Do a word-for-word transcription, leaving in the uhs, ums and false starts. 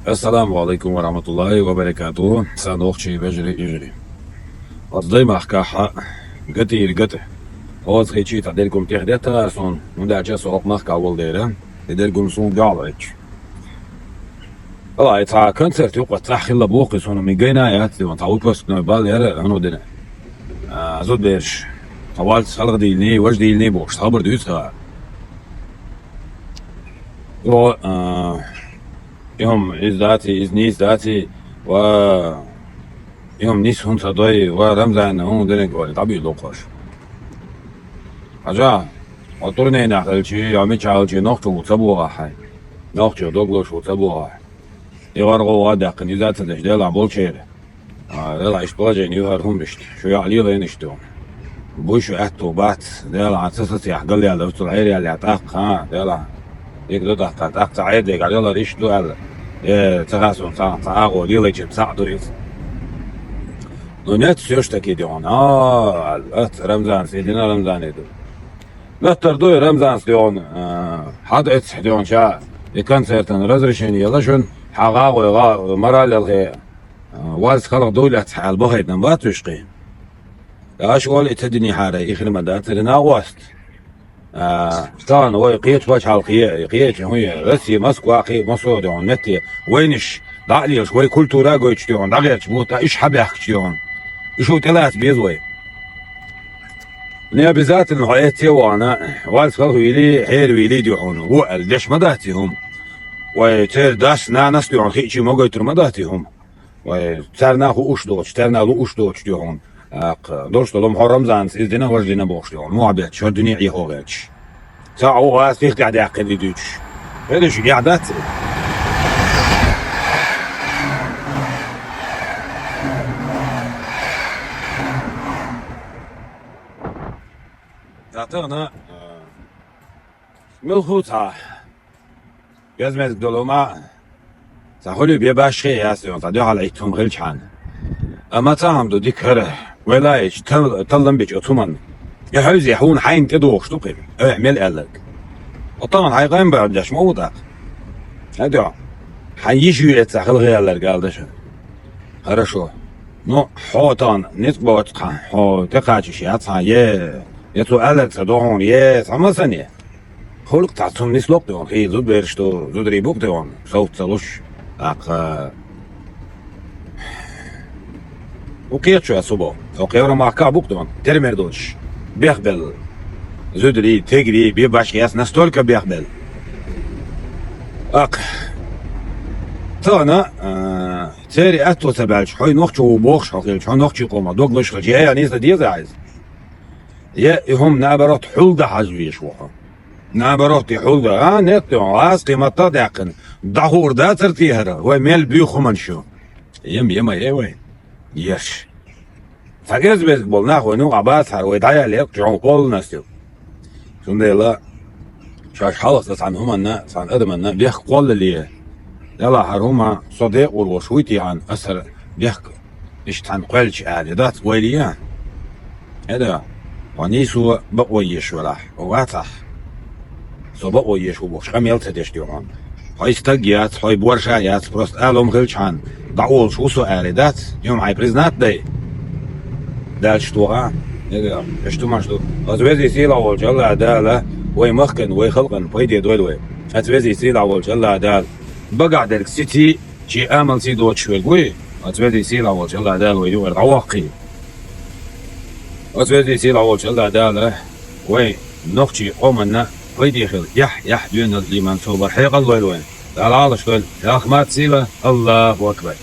Ассаламу алейкум ва рахматуллахи ва баракатуху. Сан нохчий вежарий, йижарий. Оцу дай махкахь гатийра гата. Оцу хи чий цхьа дерг хӀума тӀех деттара суна, хӀунда аьлча со хӀокху махкахь волу дера, и дерг хӀума суна дуьхьал Ӏуьттуш. Ала, и цхьа концерт юкъа цхьа хилла боху, суна мигайна яц, цхьа выпускной бал яра, хӀун дина. А, зудберш, цхьа вальс халха дийлиний, важа дийлиний бохуш, хабар дуьйцу хаа. О, а, и хӀума иза даций, иза нийса даций, ва и хӀума нийса хӀунда ца дой, ва Рамзанна хӀун дерг вара, дӀабуьйлу кхуш. Хьажа, хьо турненах хилчий, я мичахь хилчий, нохчо ву ца бохахь хьайн. Нохчо доглош ву ца бохахь. И гӀар гӀо ван даьккхина, иза ца деш, делахь болчеран. А, делахь иштта положение ю хӀара хӀума иштта. Шу яӀ лелайна иштта ю. Буй шу аьтту бац, делахь ца сацехь галъяьлла, уьцул хьеръяьлла тӀаккха, а, делахь. Дика ду тӀаккха, тӀаккха ца Ӏедега, делахь иштта ду аьлла. Э, ца хасун, ца, ца агӀо лелайча, ца а ду иза. Ну, нет, всё ж таки, дегӀон. А, аьлла, ац, Рамзанас, и дина Рамзане ду. Меттар дуй Рамзанас, дегӀон, а, хьада эццахь, дегӀон, ша, и концертан разрешение яла шун, хьан гӀагӀой гӀа, мораль ялхе, а, вальс халха дуй лаьцахь аьлла бахайтина бац уьш кхин. Аша олу и ца динехьара, и хир ма дацара нагӀост. А, тахана вай кхечу пачхьалкхе, кхечу хӀун е, Россия, Москва, кхин, массо а дегӀон метте, вайнаш дӀа а лелаш, вай культура а гойтуш дегӀон, дӀагӀерташ бу, ткъа уьш хьабаьхкича дегӀон. Уьш шу тӀелаца беза вай. Не обязательно хьо эцце а вахана, вальс халха вийли, хьера вийли дегӀон, ву аьлла, деш ма дац и хӀума. Вай церан дас, нанас дегӀон, хиъчий ма гойтур ма дац и хӀума. Вай, царна хууш доцуш, царна лууш доцуш ду хьуна. ТӀаккха, долуш долу хӀума хьо Рамзанас иза дина, важа дина бохуш ду хьуна. Муьлхха бетташ, хӀара дуьне а хьо гӀерташ. Ца а ву гӀазкхих тӀехь даьккхина и дуьйцуш. Хедаш яхь дац и? Ца тахана, а, муьлхха цхьа безмезг долу ма, цхьа хуьлу бен башхе яц, цхьа дуьхьал Ӏитта хӀума хилчхьана. Амма цхьа хӀума ду дика хӀара, вай лаьийча, тал-, таллам бича оцу хӀуманна. И хьуьйзе хьуна хьайна тӀедогӀуш ду кхин, айхьа мел аьлларг. ОттагӀан хьайн гӀайм баьржаш ма ву тӀаккха. ХӀа, дуьхьа. Хьайн йиш ю эццахь хала гӀелларг ала даша. Хорошо. Ну, хьо тахана ницкъ боцу хьан, хьо тӀекхачаш яц хьан, е, я цо аьлларг ца до хьуна, е, цхьа масане. Хуьлу-кх цхьа цунна нисло-кх тӀе ван, хӀий, зудбераш ду, зударий бу-кх тӀе ван, совца ца луш. ТӀаккха, у кхечу а субо, со кхевра махкахь бу-кх тӀе ван, тера мер долуш. Бехбелла. Зударий, тегарий, бен башхе яц настолько бехбелла. ТӀаккха, тахана, а, церан аьтто ца баьлча, хьо нохчо ву бохуш хьо хилча, хьо нохчийн къомах дог луш хилча, я, я, нийса деза хьайза. Я, и хӀума, наоборот, хьулда хьажа везаш ву хьо. Наоборот, и хьулда, а, нет, ас кхин матта а даьккхина, дӀахуур дацара те хӀара, вай мел буьйху хӀуманаш ю. Ем, ема, э, вай. Еш. Цхьа геза-беза болу нах вайна юкъахь бацахьара, вай дӀаяьлла яьккхича хьуна полностью. Цундела шаьш хьалха сан цхьана хӀуманна, цхьана адаманна бехк кхоллале. Делахь хӀара хӀума со декъур волуш вуй техьан, аса хӀара бехк иштта цхьана кхоьллича аьлла, дац вайла а. ХӀеда, хьо нийсо бакъо еш велахь, хьо вацахь. Со бакъо еш ву бохуш, къамел ца деш ду хьуна. Хьо и стаг яц, хьо и борша яц, просто алам хилчхьана, дӀаолуш ву со аьлла дац, юьхьа хьайн признать дай. Дальше тоха, эш тумаш ду. Ас вези сийла волчу Аллах Дала, вай махкан, вай халкъан пайде дойла вай. Ас вези сийла волчу Аллах Дала. Багахь дерг сиций, чи амал сий доцуш верг вуй. Ас вези сийла волчу Аллах Дала вай югӀар дӀаваккхий. Ас вези сийла волчу Аллах Дала, вай нохчий къоманна пайде хила, яхь, яхь дуьнал иман собар хьекъал лойла вайн. Дала Ӏалаш дойла, рахмат сийла, Аллаху Акбар.